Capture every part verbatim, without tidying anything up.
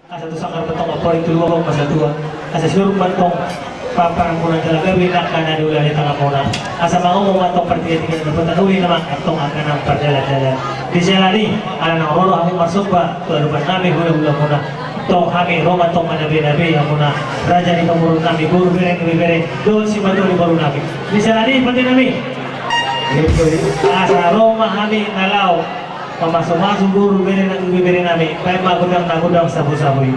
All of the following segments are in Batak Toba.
Asa tu sanggar ma antong amporik, tu lubang ma satua. Asa siuruk ma antong pamparanmuna jala gabe angka na niula ni tanganmuna. Asa mangomong ma antong partigatiga na dapotan uli nama antong angka na pardalandalan. Di siala ni i, ala naung ro do hami marsomba tu adopan nami hulahulamuna, antong hami ro ma antong manabenabe hamuna, raja ni pamoruon nami, boru, bere, ibebere dohot simatua ni boru nami. Di siala ni i, pande nami, asa ro ma hami na laho mamasumasu boru, bere nang ibebere nami, baen ma gondang na gondang sabusabu i.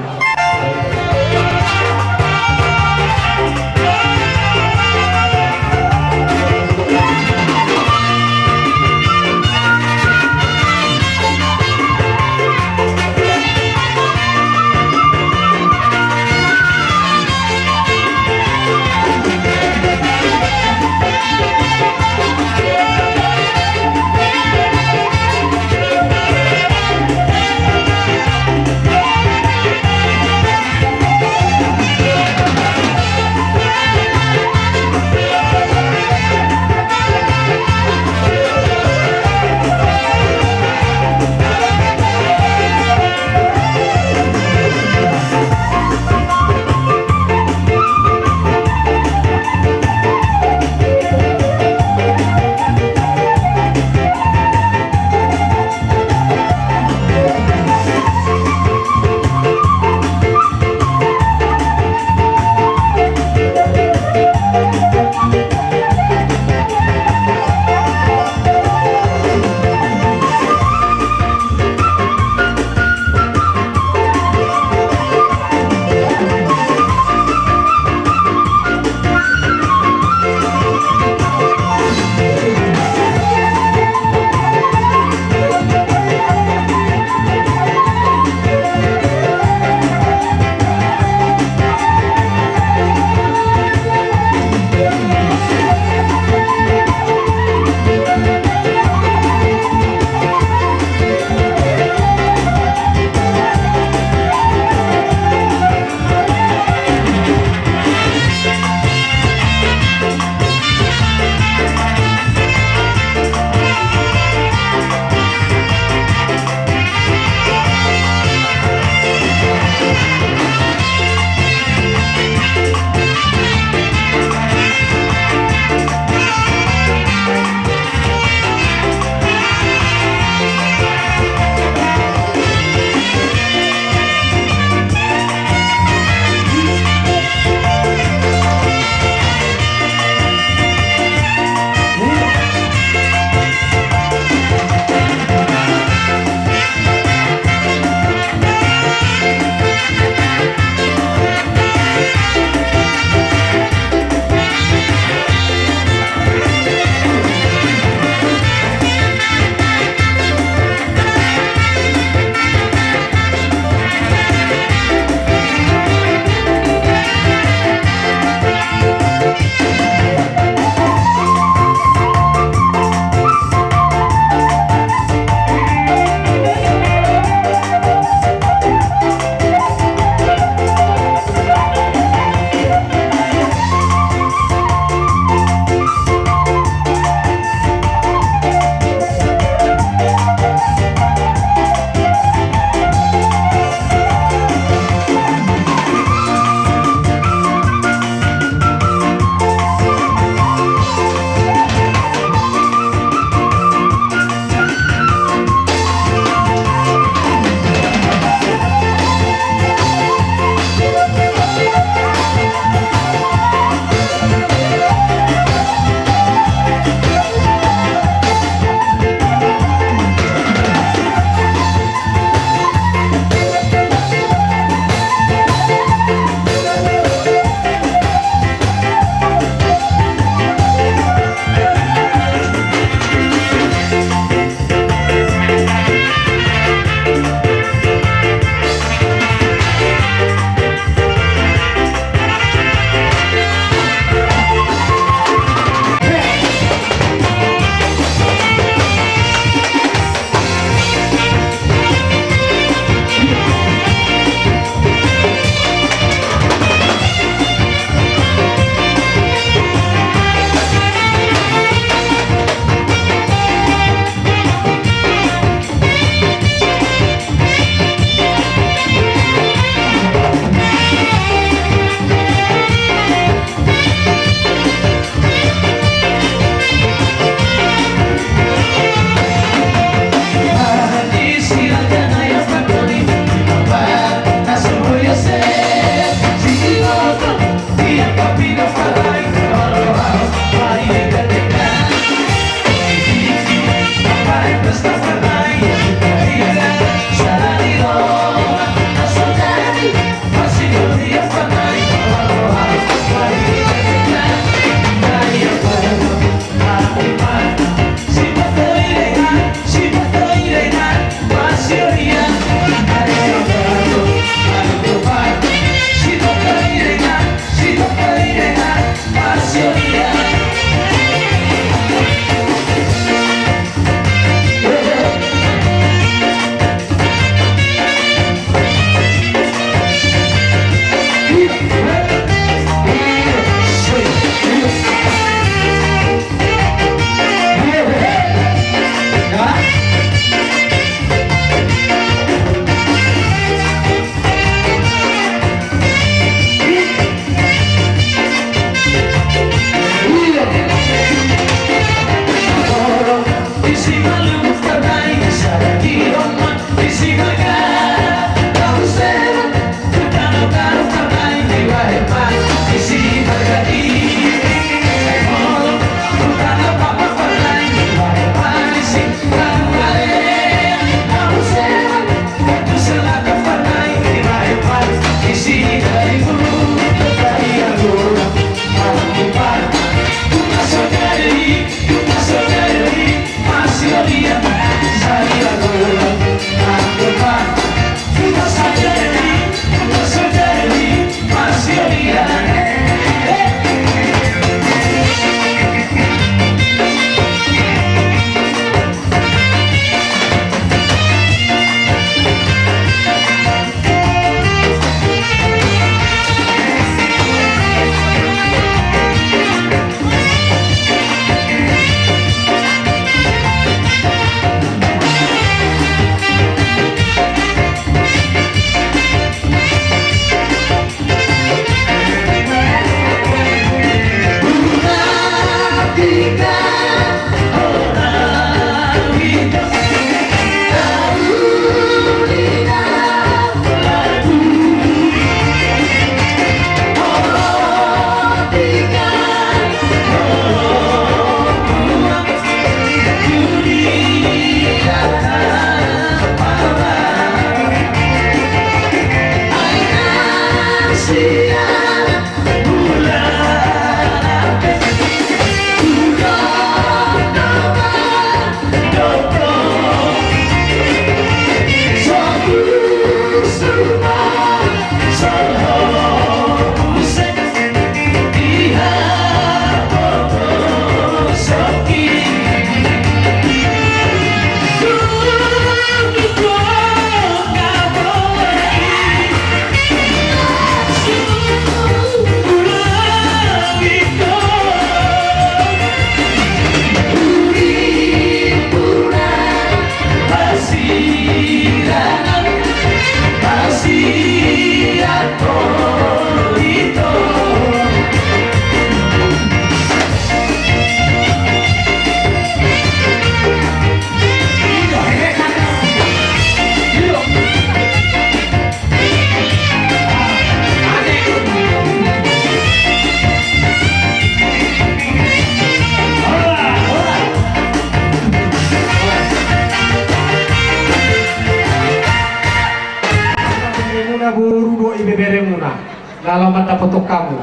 Na laho mandapothon hamu.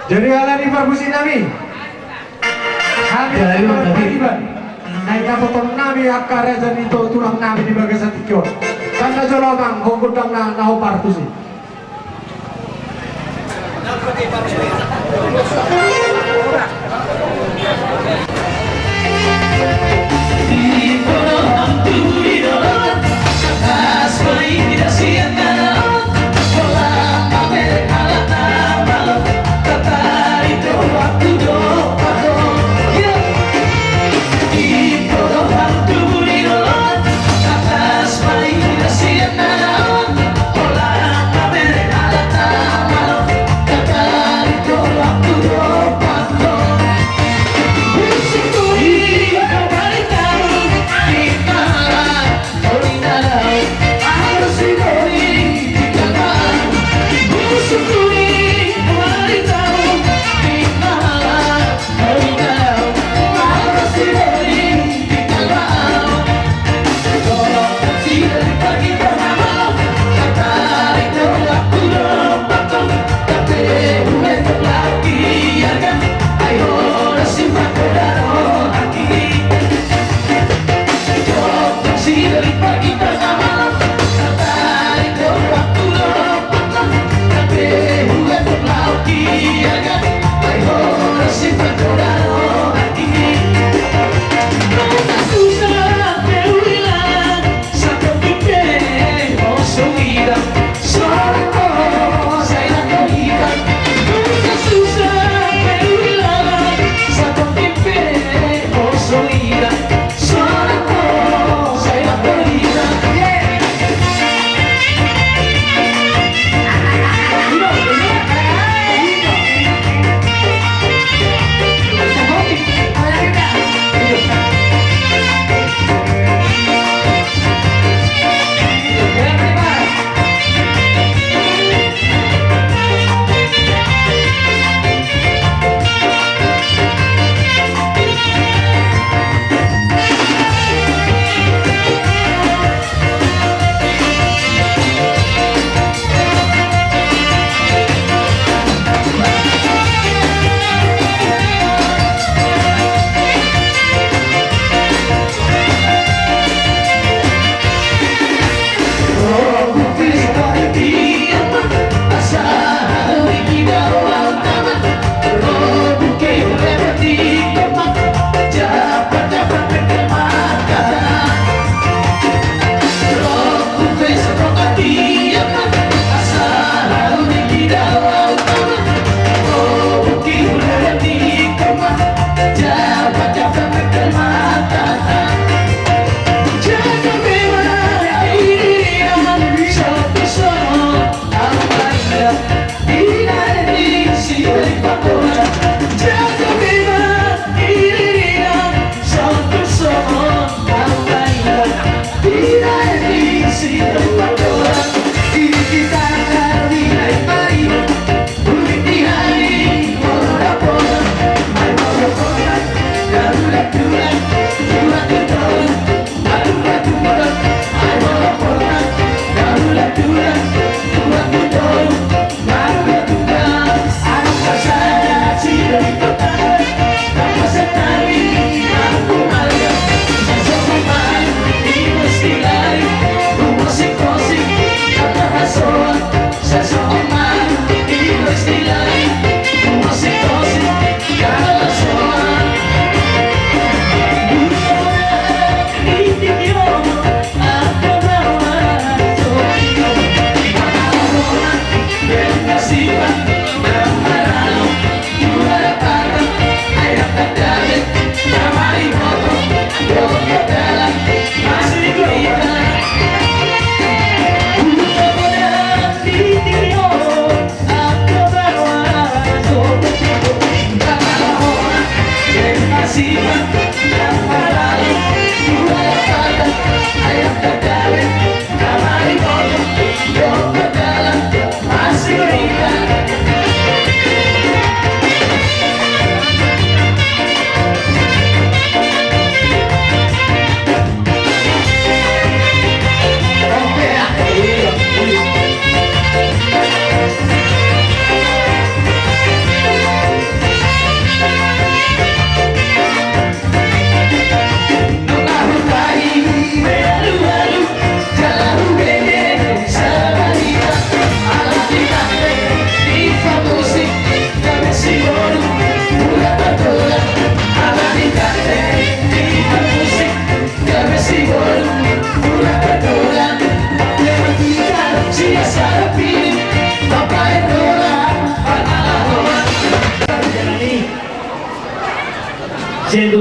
Jadi alani parmusik nami, hami dari Pariban, na indapothon nami angka raja ni to-, tulang nami di bagasan tingki on. Tanda jolo amang, ho gondang na, na ho partusi.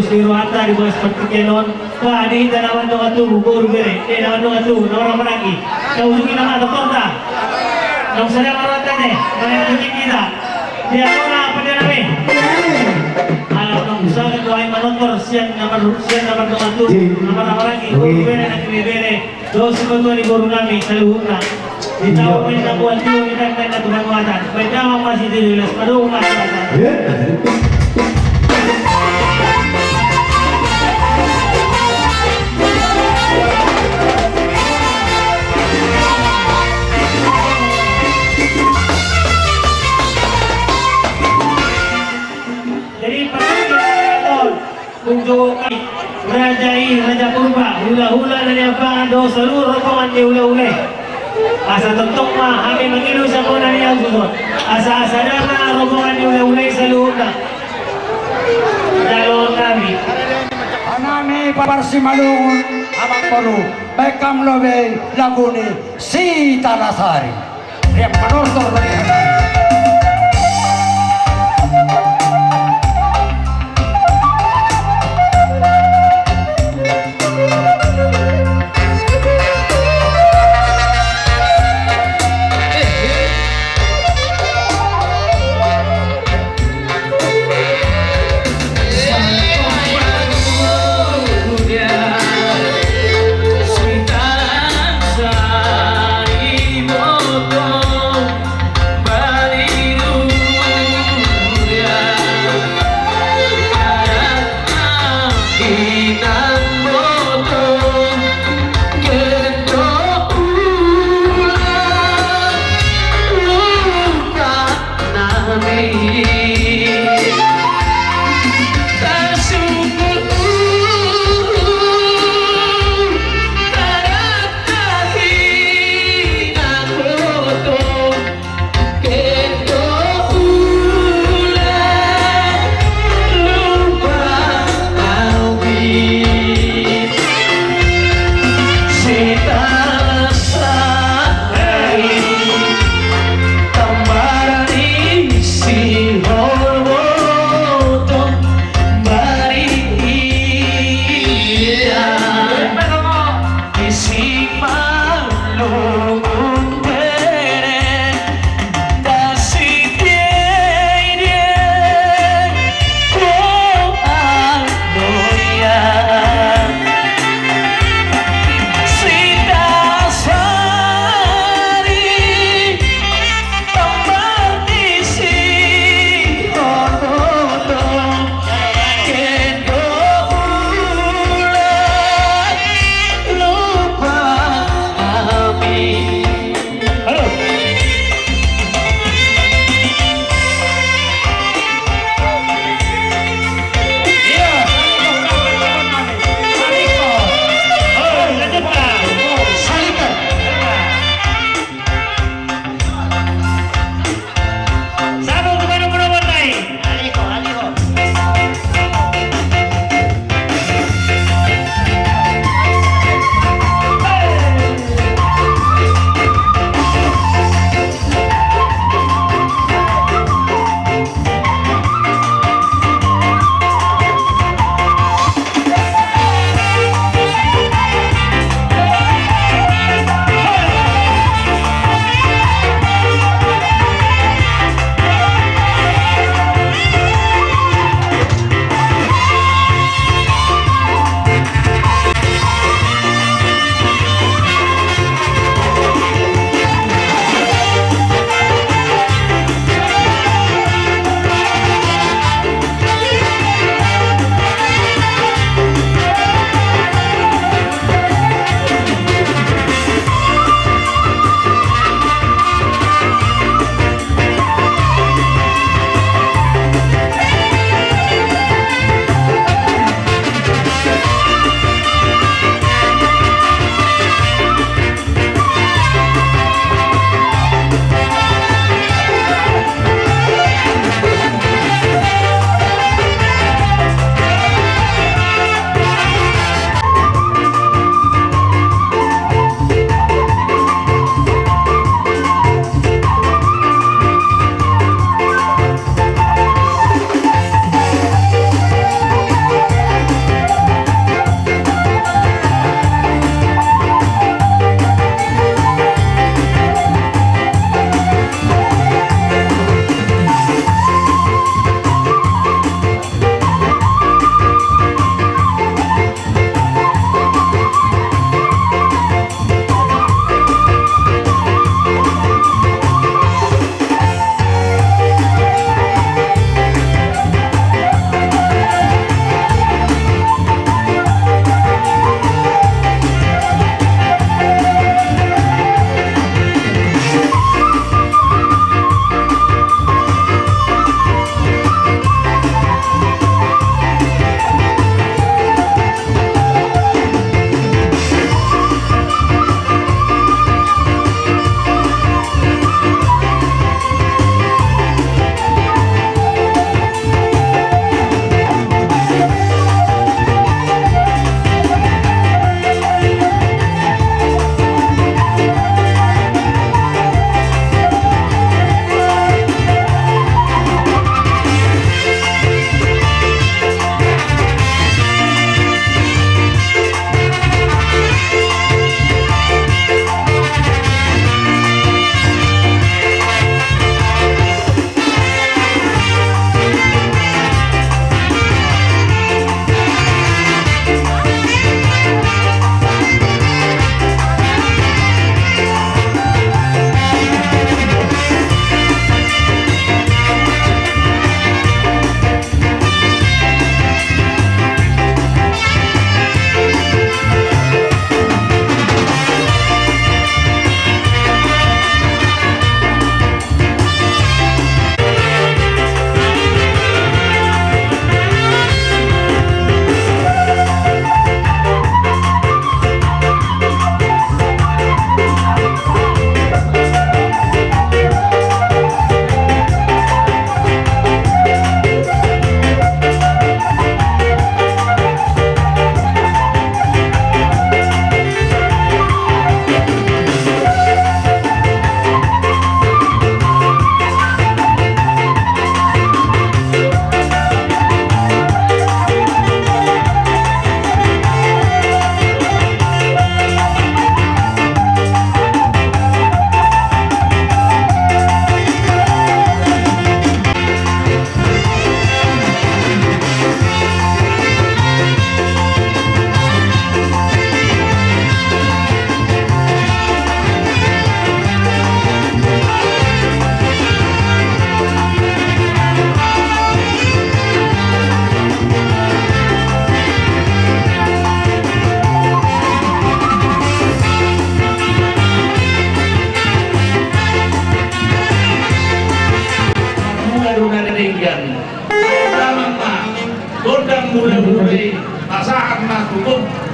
Di rohanta di boas partingkian on. Bah, di hita na mandok tubu, boru bere, eh, na mandok tubu, na marhahamaranggi. Na ujungna ma doktorta. Na sada ma rohanta ne, manang ujung hita. Di angka na pandana be. Ala unang usaha do ai manortor sian na mar-, sian na mandok tubu, na marhahamaranggi, boru bere, na bere bere. Dos ma tuan ni boru nami saluhutna. Di taon na buat tio ni tangan na tuhan watan. Baik nama masih di las padu masih watan. Jadi, perhatikan. Unjuk raja i, Raja Purba, hulahula na niambangan dohot saluhut rombongan ni hulahula i. Asa tongtong ma hami mangido sian bona ni ajuton. Asa, asa sada ma rombongan ni hulahula i saluhutna. Jalo nami. Hanami parsimalungun amang boru, baen hamu lobi lagu ni Sitalasari. Riap manortor.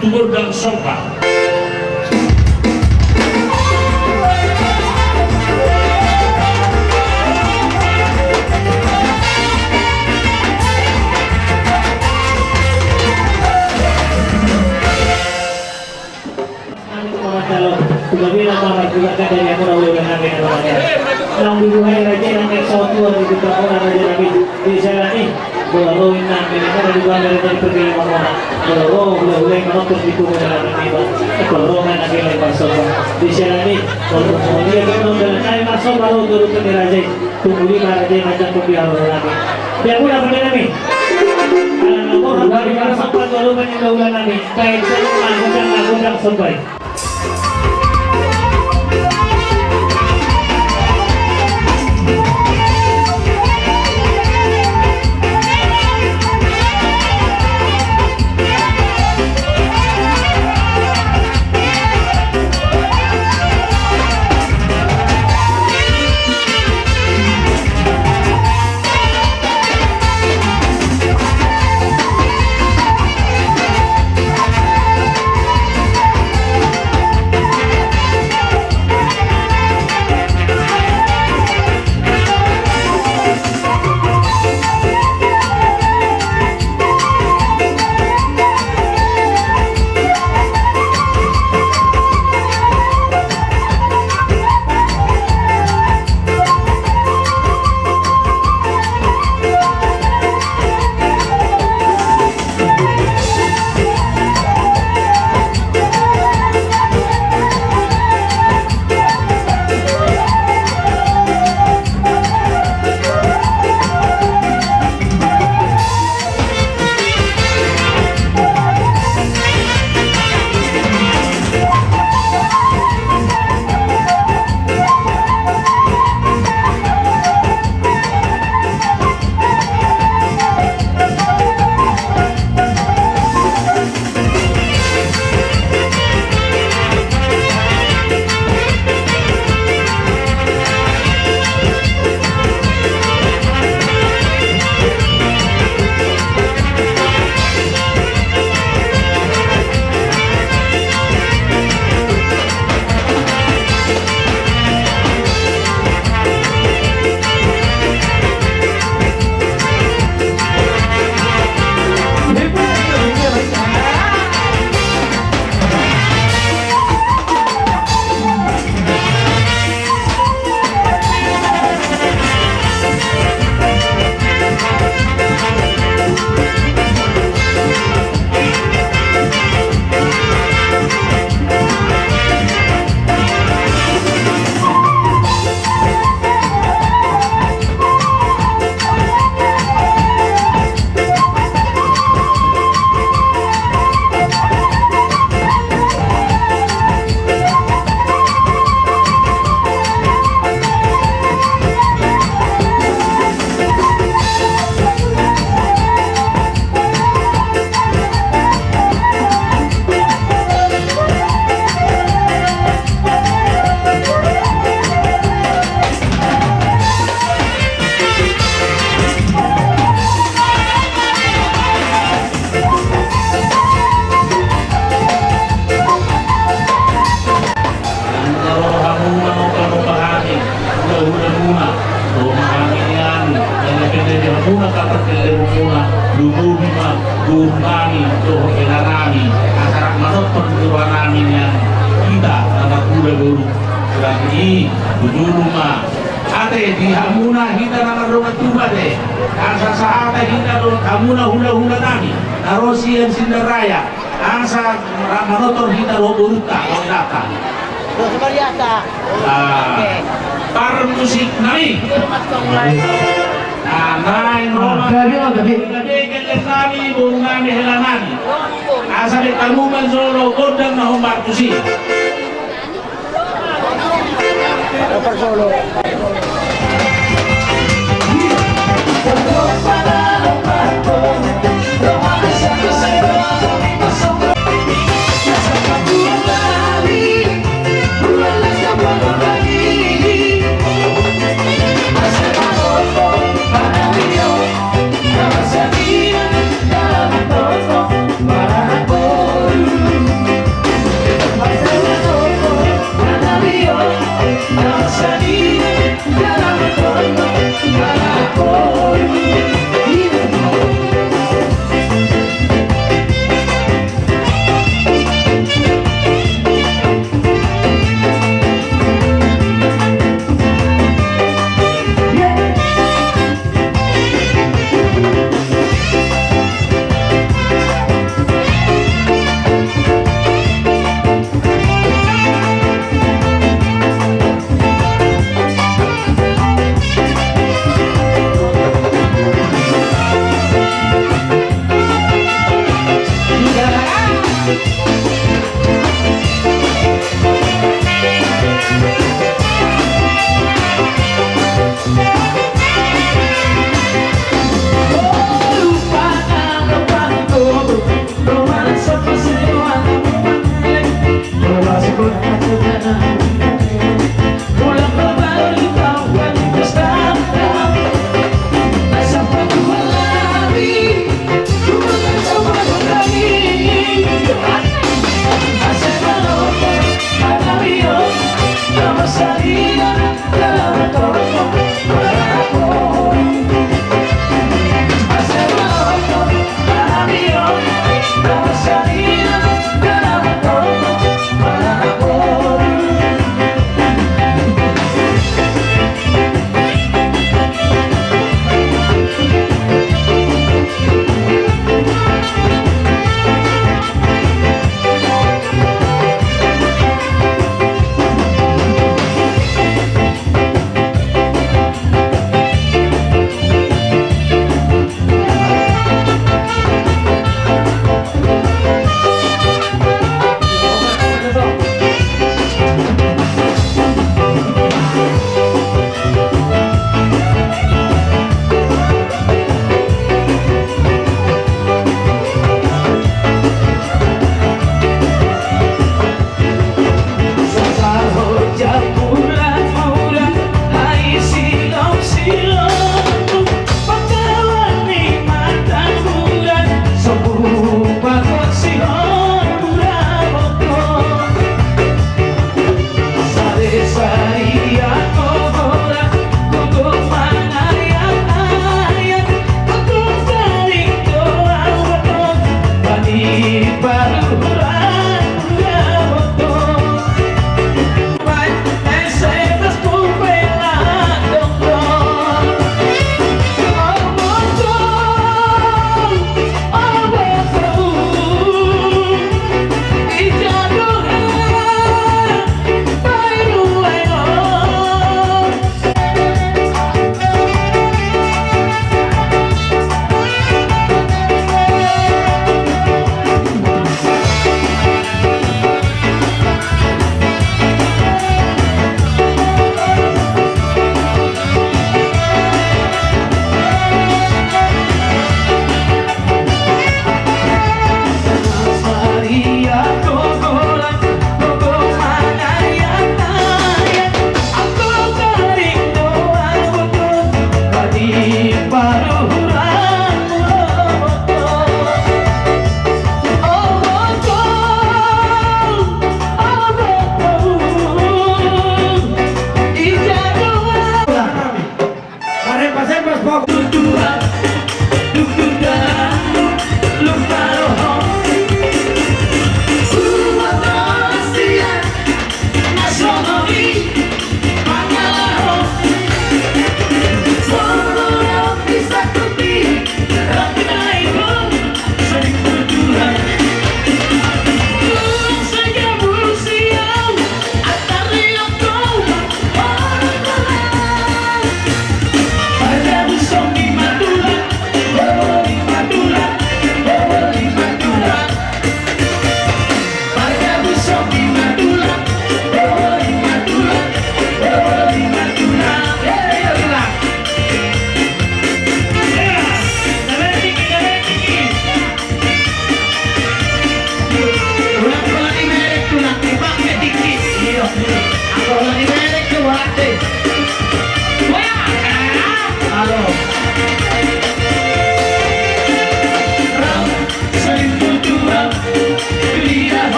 tu gondang somba. Naung dibuhai raja nang saotua di Bintang Mona raja nami. Di siala ni, molo ro inna, molo ro di banda raja di perkele mamona. Molo ro hulahula i manonton di pungu dalan ni ba. Molo ro nang nang nilai marsomba. Di siala ni, molo ro dia nang dalan nai marsomba ro tu rute ni raja i. Tunggu di ma raja i manjangkon di haroronami. Dia pula pande nami. Ala na borhat nami marsomba tu aluman ni hulahula nami. Baik, jangan magodang, magodang somba i. Nunga ro hamuna nopa-nopa hami, hula-hulamuna, ro ma hami nian, nang pe di hamuna parparkelleonmuna, lumobi ma boru nami dohot hela nami, asa rap manonton di roha nami nian, hita na marhula boru. Berarti, bujur ma. Ate, di hamuna hita na mardongan tubu ate. Asa sahat hita dohot hamuna hula-hula nami na ro sian Sindaraja. Asa ra-, manonton hita dohot borunta, dohot inanta. Dohot Mariata. Ah. Oke. Parmusik nami. Iya, Mas Kong. Ah, naeng ro ma. Ah, gabe, gabe. Gabe, gabe, nami, boru nami, hela nami. Asa di hamu manjolo gondang na hombar tusi.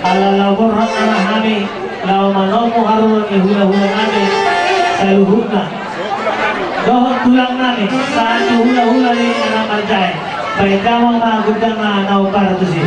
Ala laho borhat ala hami. Laho manomu haroron ni hulahula nami saluhutna dohot tulang nami sahat tu hulahula ni anak marjae. Baen damang ma gondang na hombar tusi.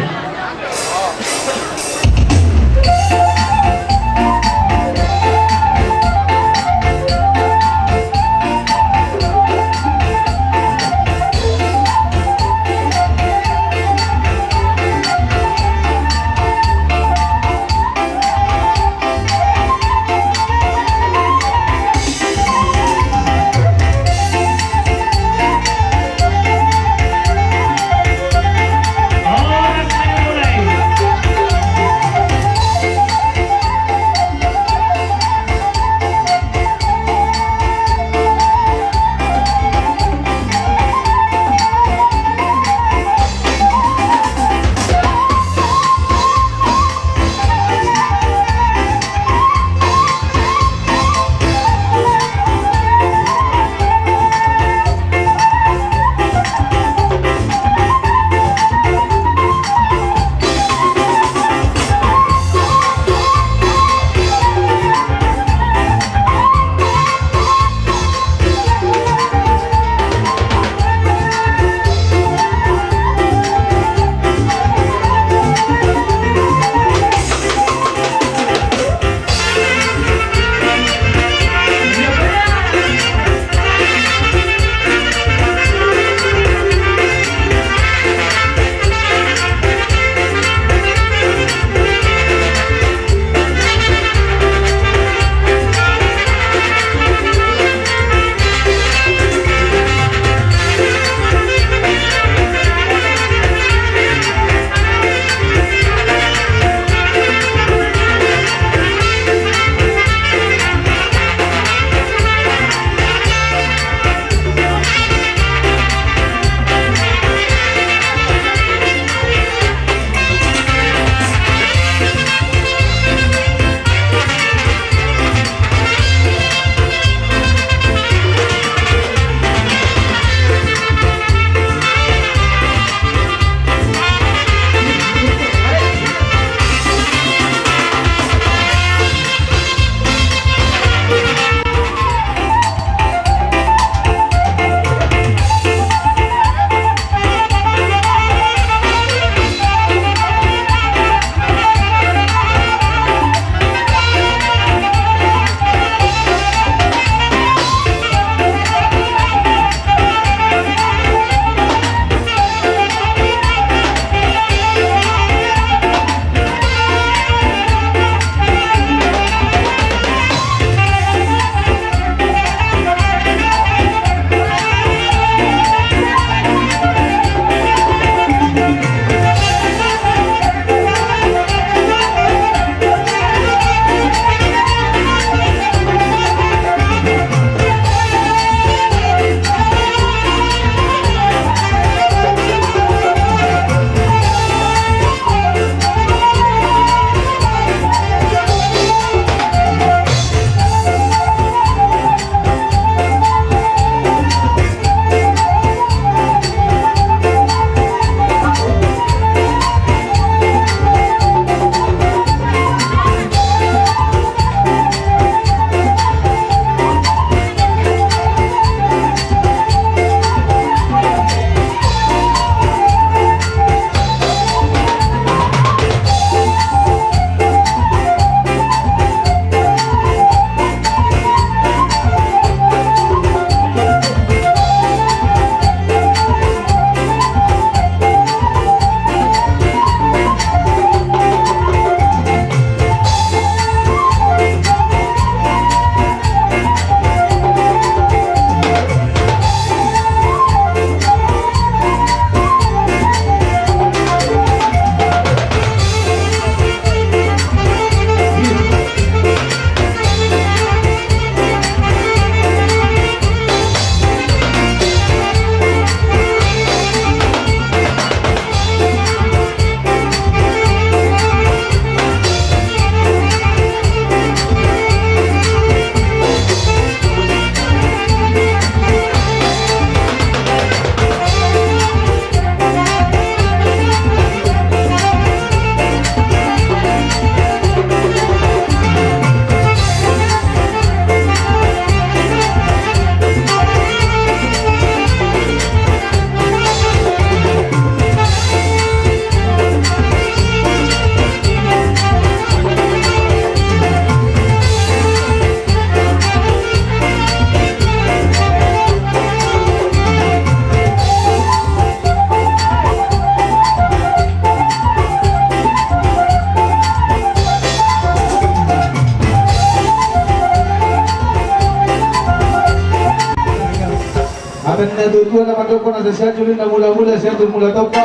Natuatua na mandok, na siatur ni na mulajula, siatur mula tompa.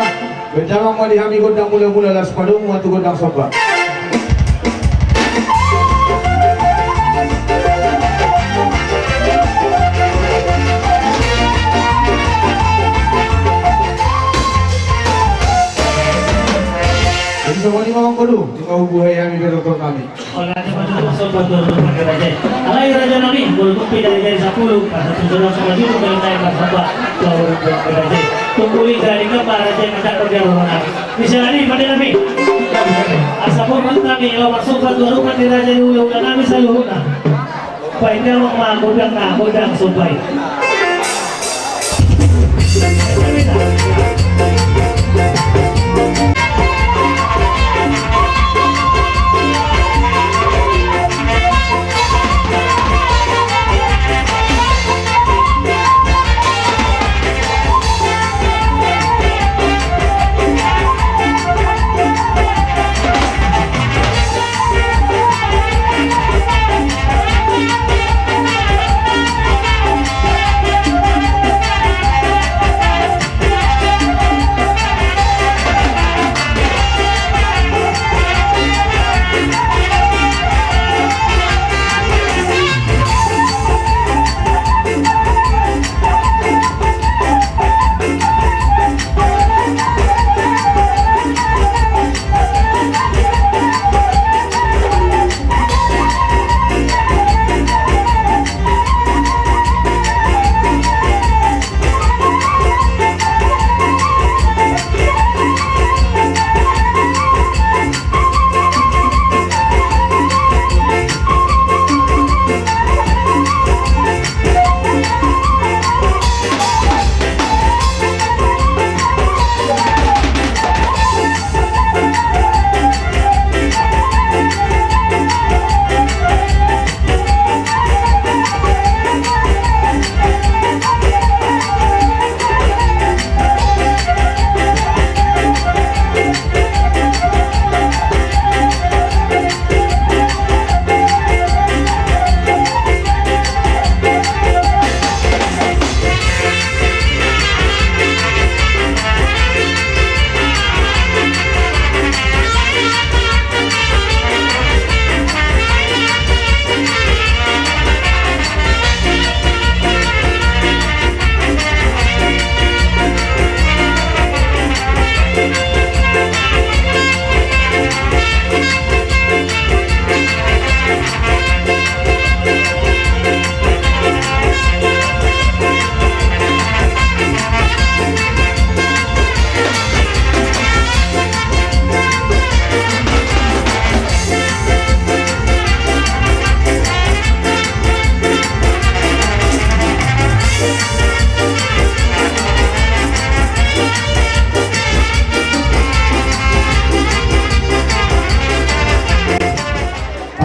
Bahen damang ma di hami gondang mulamula, laos padomu ma tu gondang somba. Jadi songon i ma, Amang Boru, nunga hubuhai hami bertongtong nami. Alai raja nami, molo tung pe jari-jari sampulu, pasahathon jolo songon i tu pelekai marsomba tu ahu raja. Tung uli jari nang ma raja, nang dapot jaro nami. Misalani pande nami. Asa porlu nami laho marsomba tu adopan ni raja ni hulahula nami saluhutna. Bahen damang ma gondang na gondang somba i.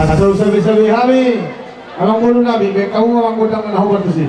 Asa usabe-usabe hami, amang boru nami, bahen hamu ma gondang na hombar tusi.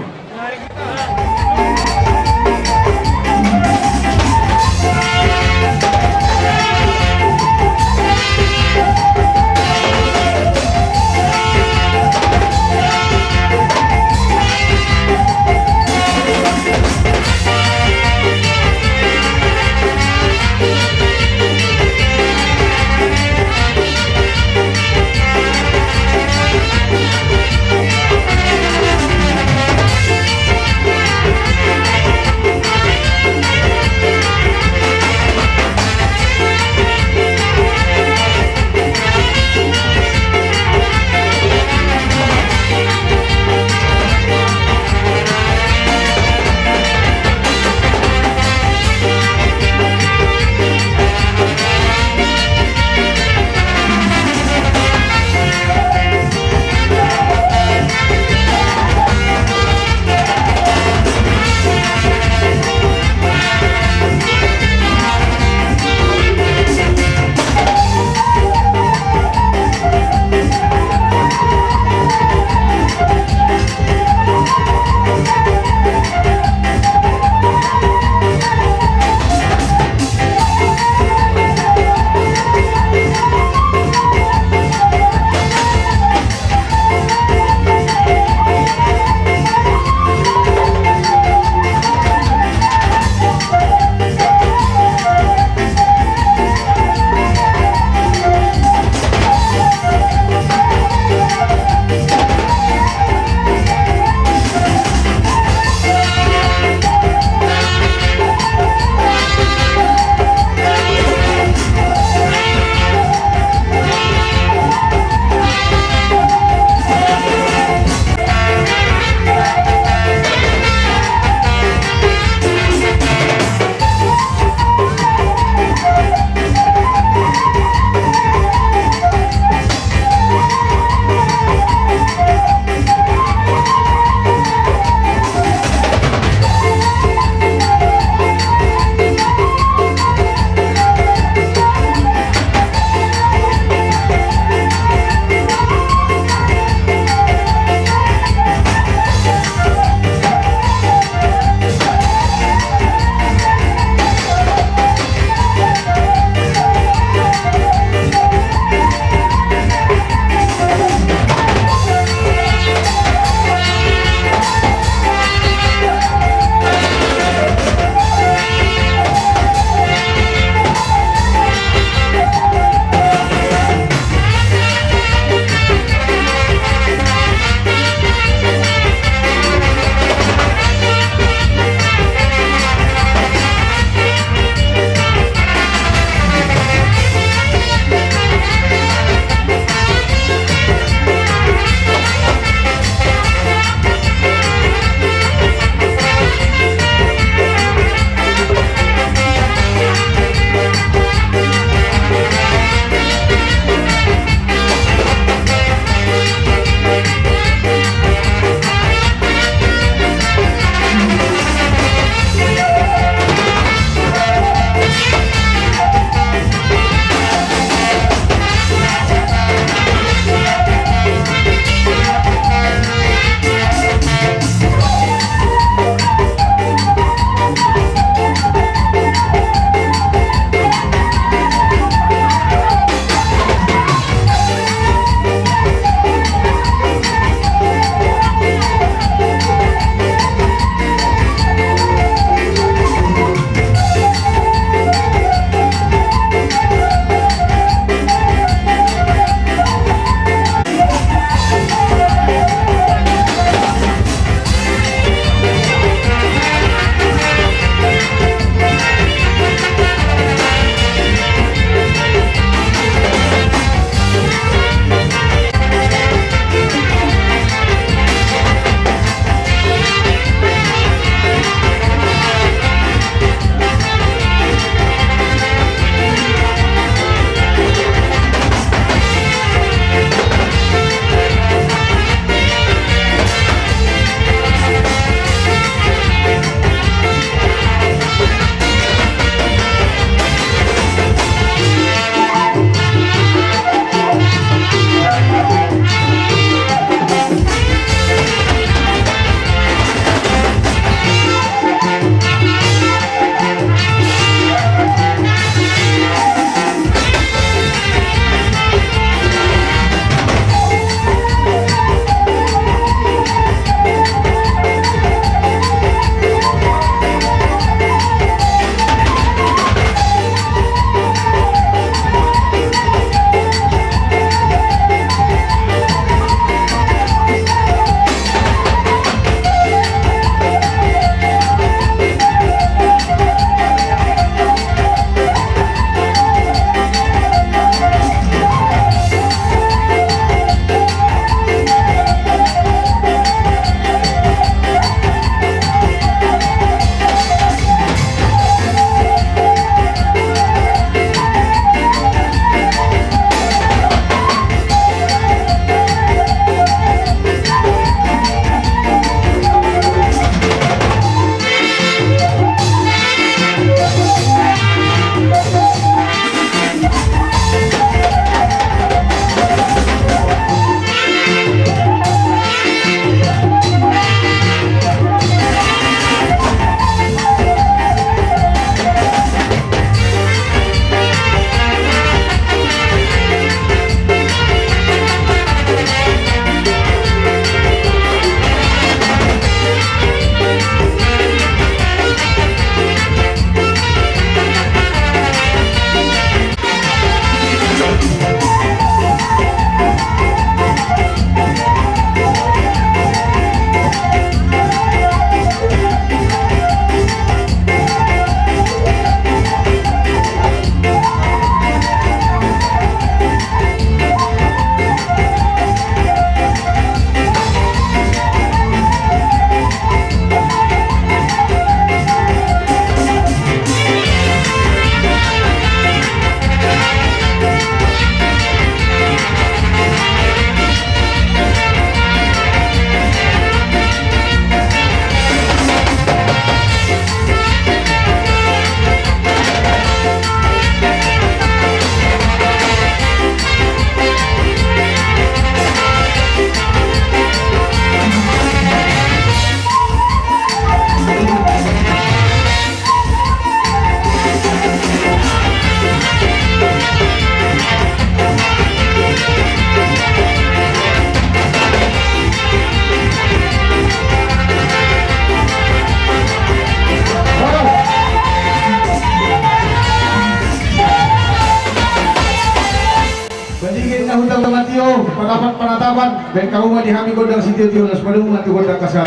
Baen hamu ma di hami gondang sitio-tio, laos padomu ma tu gondang kasar.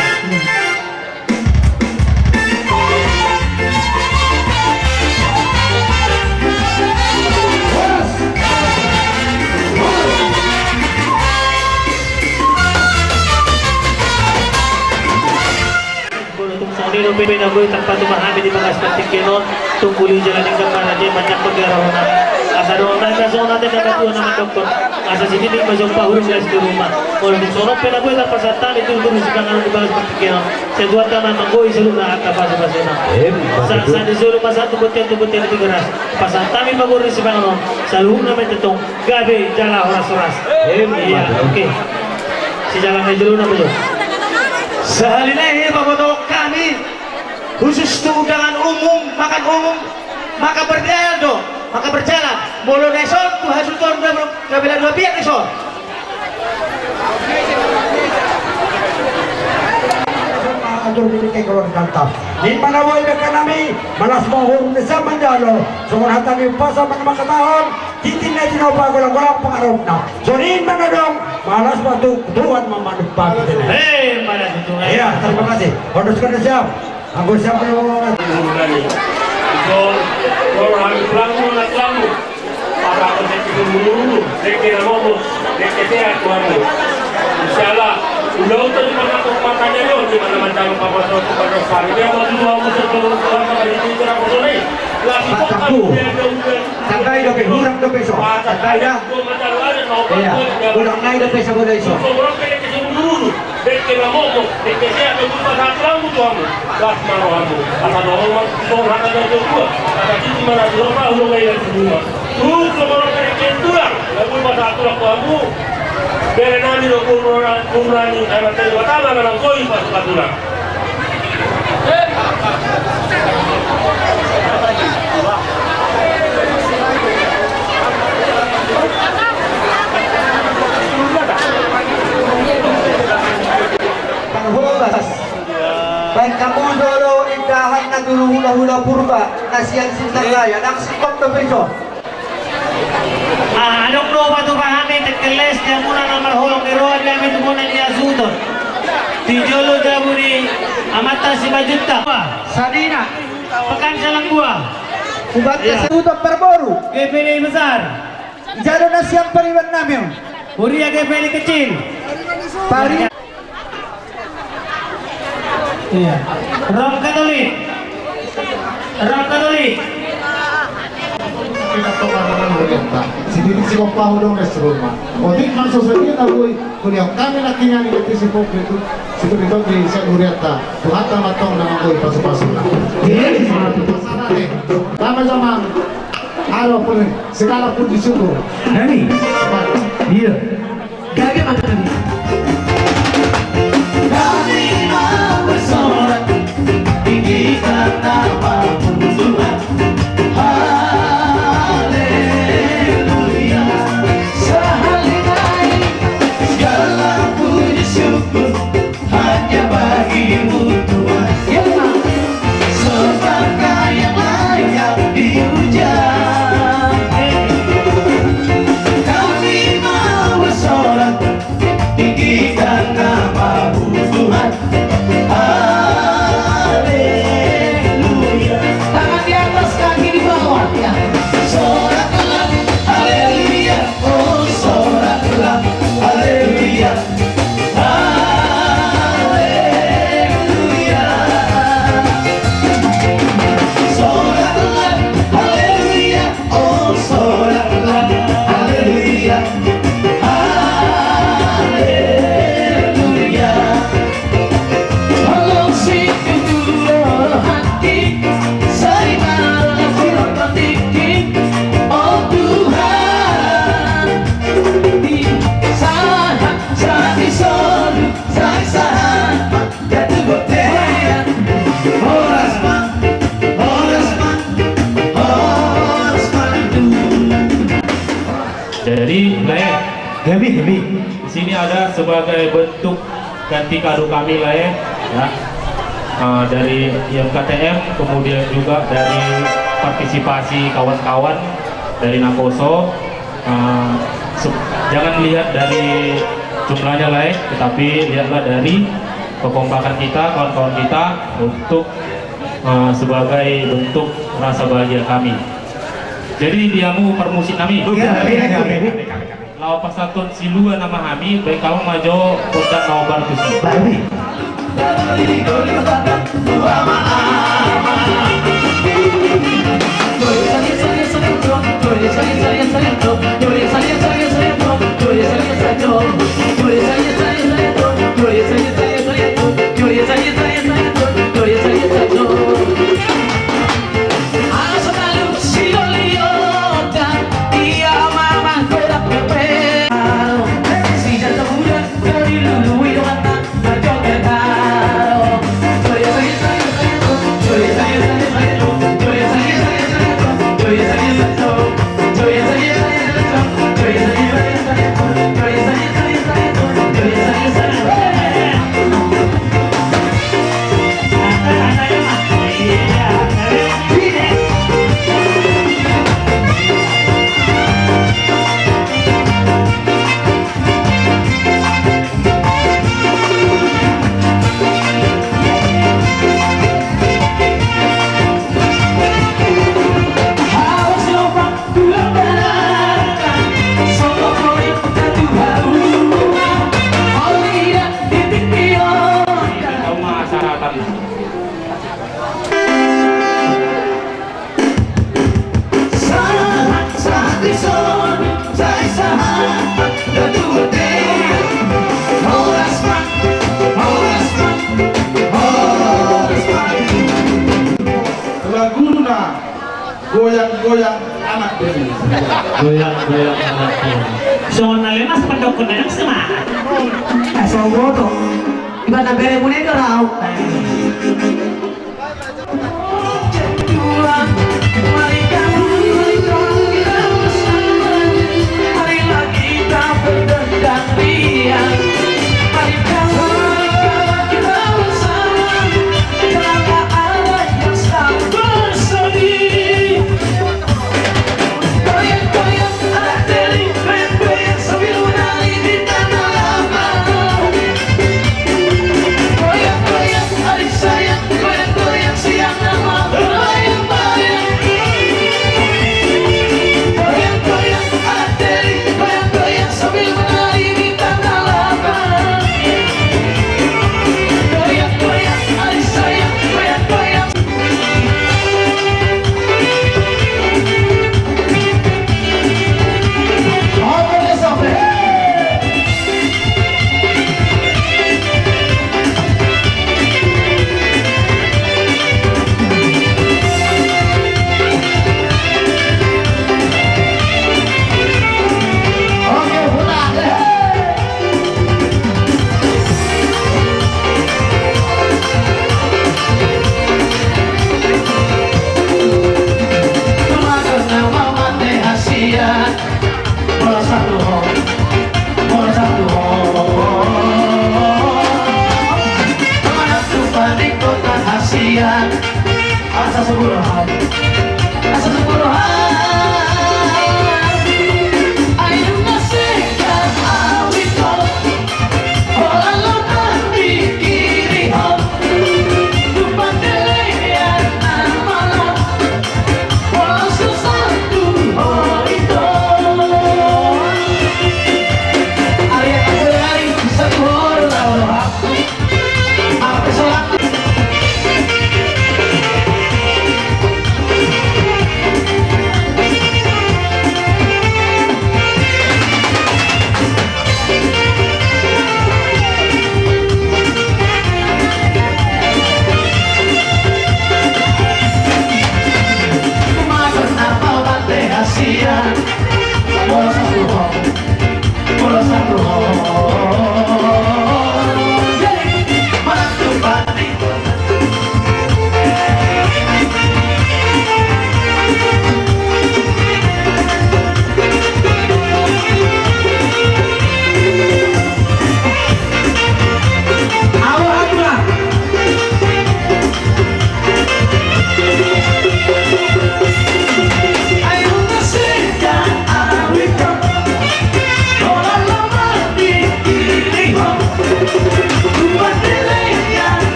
Molo tung songon i dope na boi tarpatupa hami di bagas partingkian on, tung bulung jala denggan ma raja i manjangkon di haroro nami. Asa dohononnami ma songon hata ni natuatua na mandok, asa sititi ma jompa hurang las di rumah. Molo tung songon on pe na boi tarpasahat hami tudu-tudu sipanganon di bagas partingkian on, sai Tuhanta ma manggohi saluhutna angka pasupasuna. Emma tutu. Sahat-sahat ni solu ma sahat tu bontean, tu bontean ni Tigaras. Pasahat hami ma goar ni sipanganon, saluhutna ma i tongtong gabe jala horas-horas. Emma tutu. Iya, oke. Sijalang na i jolo na boi. Sahali nai i pabotohon hami khusus tu undangan umum, makan umum, maka berjalan do, maka berjalan. Molo na dison tu hasuhuton, gabe na dua pihak dison. Atur di kekeluargaan ta. Ninna ma na boi denggan nami, malas ma huhut denggan manjalo, songon hata ni umpasa ma na mangkatahon, tintin na i tinopa, golang-golang pangarahutna. Songon i ma na adong, malas ma tu Tuhan ma manumpak, ninna. Hei, malas tu Tuhan. Iya, terima kasih. Ondos kada siap. Anggo siap, ayo. Tuhan, Tuhan, hami tulang, tulang, tulang. Pasahathon dengke sumurung-urung, dengke na momos, dengke sehat tu hamu. Insya Allah, ulaonta di mana tu makanya yo, di mana macam apa tu mana sari dia mau dua musuh tu mana di sini tidak boleh. Lagi kok kamu dia dia udah. Tangkai dope, hurang dope so. Tangkai ya. Iya. Hurang nai dope so, boleh so. Orang kena kesini dulu. Dengke na momos, dengke sehat, dengke pasahat rambu tu hamu. Las ma rohamu. Asa dohononmu songon hata ni natuatua. Asa tintin ma na di roha, hurang nai di rumah. Terus songon on pe dengke tulang, na boi pasahat tulang tu hamu. Bere nami do, boru nami, boru nami, anak tani, watama na nangkoi pasupasu na. Parholas. Baen hamu jolo indahan na jolo hulahula Purba na sian Sindang Raya, ndang singkop dope ison. Ah, adong do patupa hami, dengke les di hamuna na marholong ni roha di hami tu bona ni hasuhuton. Di jolo jabu ni amanta Simanjuntak. Sanina. Pekan Salanggua. Hubanta. Iya. Hasuhuton parboru. G P D I besar. Jalo na sian pariban nami on. Huria G P D I kecil. Pari. Iya. Rom Katolik. Rom Katolik. Sititi si kompa hudong es rumah. Otik man so segi na boi. Kuliah kami na tinggal di sipok itu. Sipok itu di saya huriata. Tuhanta ma tong na manggohi pasupasu na. Iya. Sama-sama. Lama zaman. Halo, pun segala puji syukur. Nani? Iya. Gabe ma hami. Kami mau bersorak tinggi karena Tuhan. Haleluya. Sahali nai segala puji syukur hanya bagi-Mu Tuhan. Ya, Tuhan. Sebab Kau yang layak dipuja. Kami mau bersorak tinggikan nama-Mu Tuhan. Haleluya. Tangan di atas, kaki di bawah, ya. Soraklah, haleluya. Oh, soraklah, haleluya. Haleluya. Soraklah, haleluya. Oh, soraklah, haleluya. Haleluya. Holong singkop tu rohangki, sai marlas rohangki, oh Tuhan. Di sahat, sahat di solu, sai sahat ma jatuh bontean. Horas ma, horas ma, horas ma. Jadi, Lae, Hemi, Hemi. Di sini ada sebagai bentuk ganti kado kami, Lae, ya. Eh, dari I M K T M, kemudian juga dari partisipasi kawan-kawan dari Naposo. Eh, se-, jangan lihat dari Jumlahnya lain, tetapi lihatlah dari kekompakan kita, kawan-kawan kita, untuk, eh, sebagai bentuk rasa bahagia kami. Jadi, di hamu parmusik nami. Iya, iya, iya. Laho pasahathon silua nama hami, baen hamu ma jo pundak na hombar tusi. Baik. Laguna goyang-goyang anak bere. Goyang-goyang anak bere. Songon na lemas pandokon na semangat. Eh, soboto. Iba na bere mune do rau.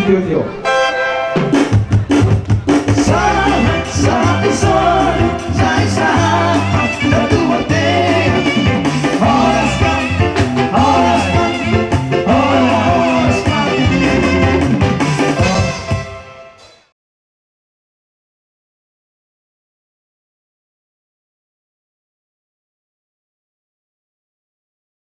Tio, tio.